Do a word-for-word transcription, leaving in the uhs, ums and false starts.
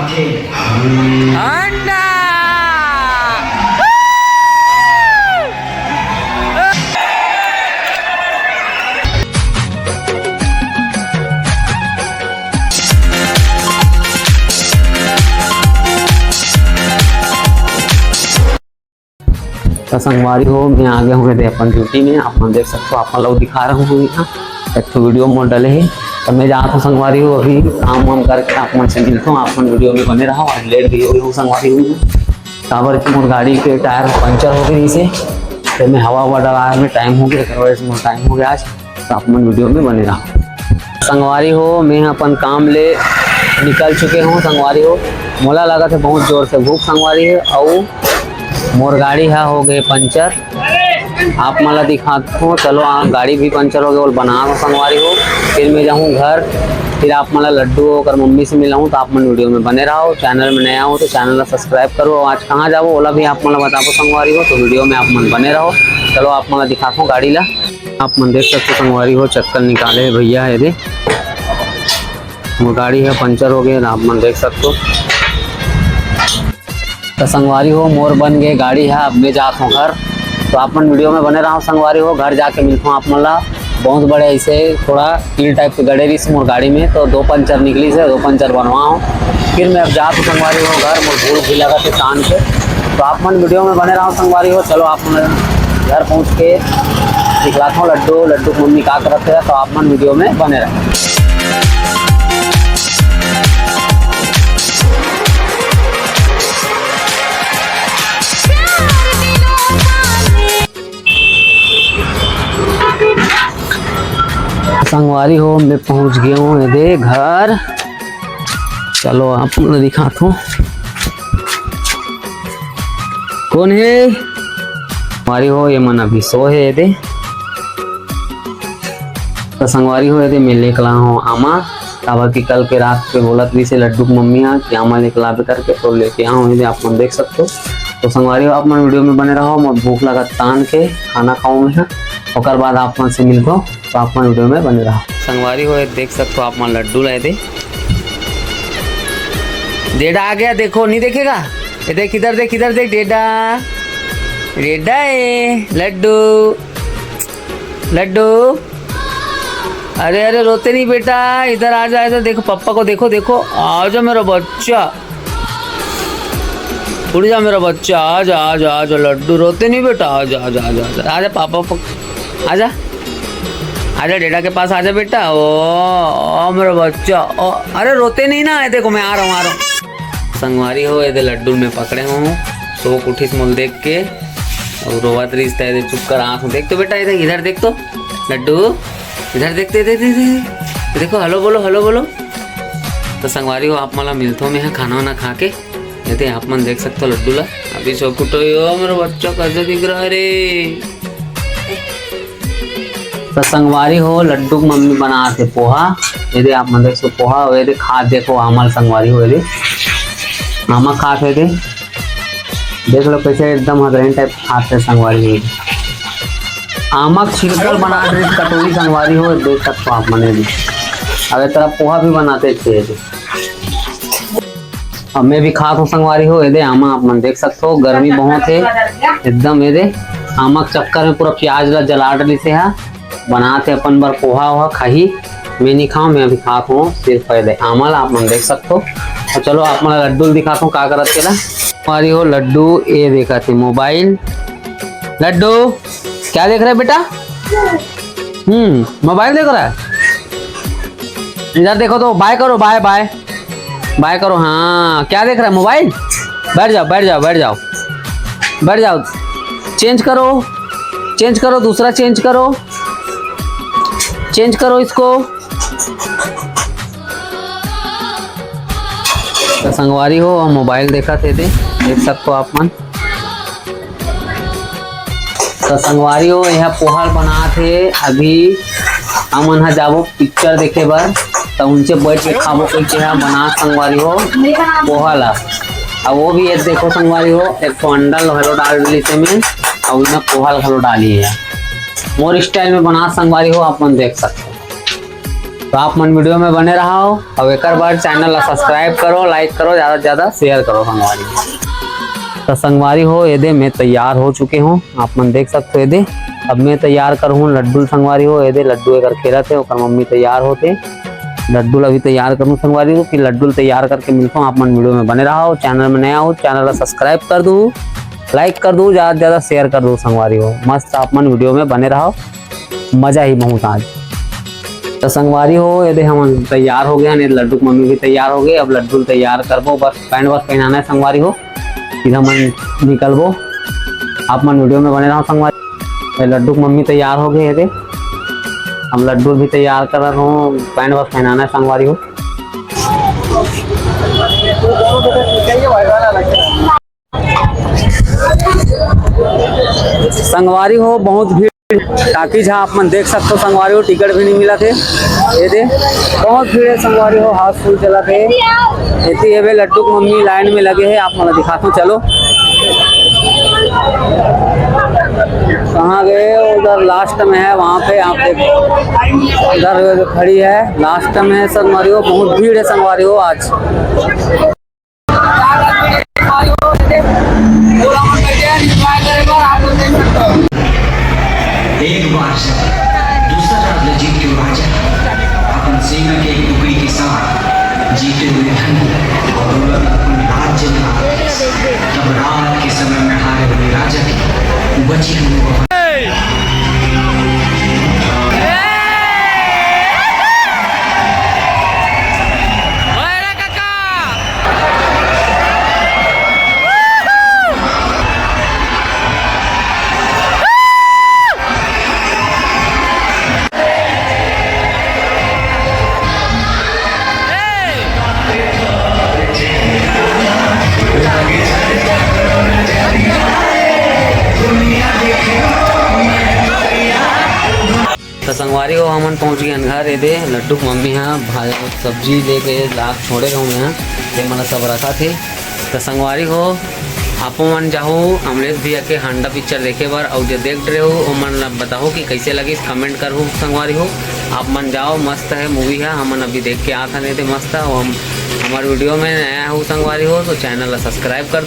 अंडा। तो संगवारी हो, मैं आ गया हूँ एदे अपन ड्यूटी में। आप मन देख सकते हो, आप मन ला दिखा रहा हूँ यहाँ एक ठो वीडियो मोर डले है। तो मैं जात हूँ संगवारी हो, अभी काम वाम करके आप मन से मिलता हूँ, आप मन वीडियो में बने रहो। आज लेट भी हो गया हूँ संगवारी हो, काबर कि मोर गाड़ी के टायर पंचर हो गई से, तो मैं हवा हवा डला में टाइम हो गया, एकर वजह से मोर टाइम हो गया आज। तो आप मन वीडियो में बने रहो। संगवारी हो, मैं अपन काम ले निकल चुके हूँ संगवारी हो। मोला लगत है बहुत जोर से भूख संगवारी है, अउ मोर गाड़ी हा हो गए पंचर। आप मन ला दिखात हूँ, चलो, आ, गाड़ी भी पंचर हो गए, बोल बना हो संगवारी हो। फिर मैं जाऊँ घर, फिर आप मन ला लड्डू ओकर मम्मी से मिलाऊँ। तो आप मन वीडियो में बने रहो, चैनल में नया हो तो चैनल ला सब्सक्राइब करो। आज कहाँ जाबो ओला भी आप मन ला बताबो संगवारी हो, तो वीडियो में आप मन बने रहो। चलो, आप मन ला दिखात हूँ गाड़ी ला। आप मन देख सकते हो संगवारी हो, चक्कर निकाले है भैया, ये दे, मोर गाड़ी है पंचर हो गए, आप मन देख सकते हो। तो संगवारी हो, मोर बन गए गाड़ी है, अब मैं जात हूँ घर। तो आप मन वीडियो में बने रहो संगवारी हो, घर जाके मिलता हूँ आप मन ला। बहुत बड़े ऐसे थोड़ा कील टाइप के गड़े रहिस मोर गाड़ी में, तो दो पंचर निकली से, दो पंचर बनवा हूँ। फिर मैं अब जात हूँ संगवारी हो घर, मोर भूख भी लगा थे तान के। तो आप मन वीडियो में बने रहो संगवारी हो। चलो, आप मन घर पहुँच के दिखलाता हूँ लड्डू, लड्डू की मम्मी का करत है, तो आप मन वीडियो में बने रहो। संगवारी हो, मैं पहुंच गया हूँ एदे घर। चलो, आप मन दिखात हूँ, कौन है? संगवारी हो, ये मन अभी सो है एदे। तो संगवारी हो, एदे मैं लेके ला हूँ आमा, काबर कि कल के रात पे बोलत रहिस हे लड्डू के मम्मी हा कि आमा लेके लाबे करके, तो लेके आए हूँ, ये आप मन देख सकते हो। तो संगवारी हो, आप मन वीडियो में बने रहो, मोर भूख लगा तान के खाना खाऊं मैं हा, ओकर बाद आप मन से मिलबो, तो आप मन वीडियो में बने रहो। संगवारी हो, ये देख सकते हो आप मन लड्डू लाए दे, डेडा आ गया, देखो, नहीं देखेगा? ये देख, इधर देख, इधर देख, डेडा, डेडा ए, लड्डू, लड्डू, अरे, अरे, रोते नहीं बेटा, इधर आ जा, इधर देखो, पप्पा को देखो, देखो, आ जा मेरा बच्चा, उड़ जा मेरा बच्चा, आ जा, आ जा, आ जा लड्डू, रोते नहीं बेटा, आ जा, आ जा, आ जा, आ जा, आ जा पापा, पापा, आ जा, आ जा डेडा के पास, आ जा बेटा, ओ, ओ मेरा बच्चा, ओ, अरे रोते नहीं ना, ये देखो मैं आ रहा हूँ, आ रहा हूँ। संगवारी हो, ये दे लड्डू मैं पकड़े हूँ, सो उठिस मोल देख के, और रोवत रहिस त ये दे चुप कर आँख देख तो बेटा, ये देख, इधर देख तो, लड्डू, इधर देख, दे, दे, दे, दे। देखो, हेलो बोलो, हेलो बोलो। तो संगवारी हो, आप मन ला मिलथो मैं हा खाना वाना खा के। ये दे, आप मन देख सकते हो लड्डू ला। अभी सो कुटो यो, मेरा बच्चा कैसे दिख रहा है रे? तो संगवारी हो, लड्डू की मम्मी बनाथे पोहा। ये दे, आप मन देख सो पोहा, ये दे, खा देखो, आमा ल संगवारी हो, ये दे, आमा खात हे दे। देख लो कैसे एकदम हदरैन टाइप खात हे संगवारी हो। आमा के छिलका ल बना दे कटोरी संगवारी हो, देख सकते हो आप मने भी। अब एक तरफ पोहा भी बनाते थे। अब मैं भी खात हूँ संगवारी हो, ये दे आमा आप मन देख सकते हो, गर्मी बहुत है एकदम। ये दे आमा के चक्कर में पूरा प्याज ला जला डली से हा। बनात हे अपन बर पोहा ओहा खाही, मैं नहीं खाऊं, मैं अभी खात हूँ सिर्फ ये दे आमा ला, आप मन देख सकते हो। तो चलो आप मन लड्डू ल दिखाता हूँ का करत के ला। हमारी हो लड्डू, ये देखा थे मोबाइल। लड्डू, क्या देख रहे बेटा? हम्म, मोबाइल देख रहा है। इधर देखो तो, बाय करो, बाय, बाय, बाय करो। हाँ, क्या देख रहा है, मोबाइल? बैठ जाओ, बैठ जाओ, बैठ जाओ, बैठ जाओ। चेंज करो, चेंज करो, दूसरा चेंज करो, चेंज करो इसको। तो संगवारी हो, हम मोबाइल देखत हे दे, देख सकते हो आप मन। तो संगवारी हो, यह पोहा बनात हे। अभी हमन ह जाबो पिक्चर देखे बर, तो उनसे बैठ के खाबो कह के ह बनात संगवारी हो पोहा ला। अब वो भी एक देखो संगवारी हो, एक ठो अंडा ल घलो डाल दिली से में, और इन्हें पोहा ल घलो डाली है। मोर स्टाइल में बनात संगवारी हो, आप मन देख सकते हो। तो आप मन video में बने रहो और एक बार channel ला subscribe करो, like करो, ज्यादा से ज्यादा share करो संगवारी। तो संगवारी हो, ये दे मैं तैयार हो चुके हूँ, आप मन देख सकते हो। ये दे अब मैं तैयार करहूँ लड्डू संगवारी हो। ये दे लड्डू एकर खेलत हे, ओकर मम्मी तैयार होथे। लड्डू ला भी तैयार करूँ संगवारी हो, फिर लड्डू ला तैयार करके मिलता हूँ। आप मन video में बने रहो, channel में नया हो channel ला subscribe कर दो, like कर दो, ज्यादा से ज्यादा share कर दो संगवारी हो। मस्त आप मन video में बने रहो, मजा ही बहुत आज। तो संगवारी हो, ये दे हमन तैयार हो गए हैं, लड्डू के मम्मी भी तैयार हो गए। अब लड्डू ला तैयार करबो, बस pant बस पहनाना है संगवारी हो, फिर हमन निकलबो। आप मन video में बने रहो संगवारी। ये लड्डू के मम्मी तैयार हो गए हैं, ये दे। अब लड्डू भी तैयार कर रहा हूँ, pant बस पहनाना है संगवारी हो। संगवारी हो, बहुत भीड़ टाकीज हा, आप मन देख सकते हो संगवारी हो, टिकट भी नहीं मिला थे। ये दे बहुत भीड़ है संगवारी हो, हाउसफुल चला थे। एती एबे लड्डू के मम्मी line में लगे हैं, आप मन दिखाता हूँ, चलो। कहाँ गए? उधर last में है, वहाँ पे आप देख, उधर खड़ी है, last में है संगवारी हो, बहुत भीड़ है संगवारी हो आज। एक बार दूसरा राज्य जीत के राजा अपन सेना के एक टुकड़ी के साथ जीते हुए धन और दौलत अपन राज्य में आ गए। तब रात के समय में हारे हुए राजा की बची हुई वह तो संगवारी हो, हमन पहुंच गए हन घर। ये दे लड्डू के मम्मी हा भाई सब्जी लेके लाग छोड़े रहूँ मैं, ते मन सब रखा थे। तो संगवारी हो, आप मन जाहू अमलेश भैया के हांडा पिक्चर देखे बर, और जो देख रहे हो, ओ मन ला बताओ कि कैसे लगिस, comment करहू संगवारी हो। आप मन जाओ, मस्त है मूवी है, हमन अभी देख के आत हन, ये दे मस्त है। और हम हमारे video में नया हो संगवारी हो, तो channel ला subscribe कर